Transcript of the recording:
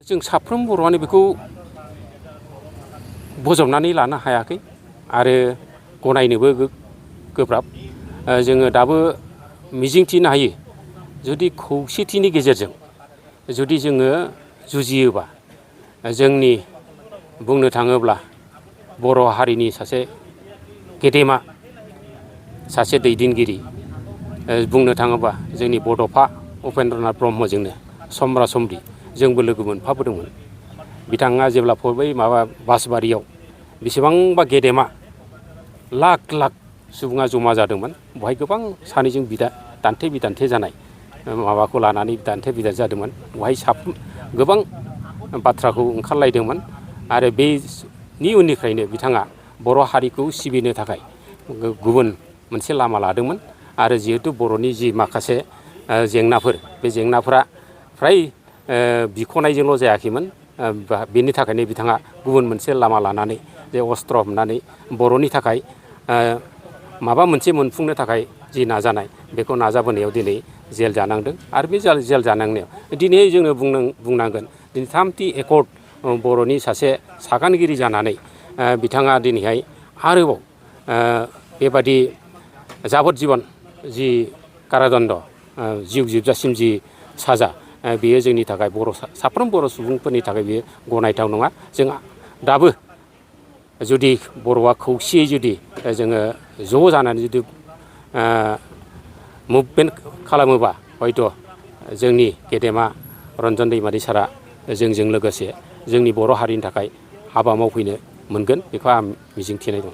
जों साफ्रोम बर'आनो बेखौ बजबनानै लानो हायाखै आरो गनायनोबो गोब्राब। जोङो दाबो मिजिंथिनो हायो जुदि खौसेथिनि गेजेरजों जुदि जोङो जुजियोबा जोंनि बुंनो थाङोब्ला बर' हारिनि सासे गेदेमा सासे दैदेनगिरि बुंनो थाङोबा जोंनि बड'फा उपेन्द्रनाथ ब्रह्मजोंनो समब्रा समब्रि जोंबो लोगो मोनफाबोदोंमोन। बिथाङा जेब्ला बै बासबारियाव बेसेबांबा गेदेमा लाख लाख सुबुङा जमा जादोंमोन बेवहाय गोबां सानैजों दान्थे बिदान्थे जानाय माबाखौ लानानै दान्थे बिदान्थे जादोंमोन। बेवहाय गोबां बाथ्राखौ ओंखारलायदोंमोन आरो बेनि उननिफ्रायनो बिथाङा बर' हारिखौ सिबिनो थाखाय गुबुन मोनसे लामा लादोंमोन आरो जिहेतु बर'नि जि माखासे जेंनाफोर बे जेंनाफोरा फ्राय बिख'नायजोंल' जायाखैमोन। बेनि थाखायनो बिथाङा गुबुन मोनसे लामा लानानै जे अस्त्र हमनानै बर'नि थाखाय माबा मोनसे मोनफुंनो थाखाय जि नाजानाय बेखौ नाजाबोनायाव दिनै जेल जानांदों आरो बे जेल जानांनायाव दिनै जोङो बुंनांगोन दिनै 3थि एकर्ड बर'नि सासे सागानगिरि जानानै बिथाङा दिनैहाय आरोबाव बेबादि जाबत जीवन जि कारादण्ड जिउ जोबजासिम जि साजा बेयो जोंनि थाखाय साफ्रोम बर' सुबुंफोरनि थाखाय बेयो गनायथाव नङा। जों दाबो जुदि बर'आ खौसेयै जुदि जोङो ज' जानानै जुदि मुभमेन्ट खालामोबा हयथ' जोंनि गेदेमा रन्जन दैमारि सारा जोंजों लोगोसे जोंनि बर' हारिनि थाखाय हाबा मावफैनो मोनगोन बेखौ आं मिजिंथिनाय दं।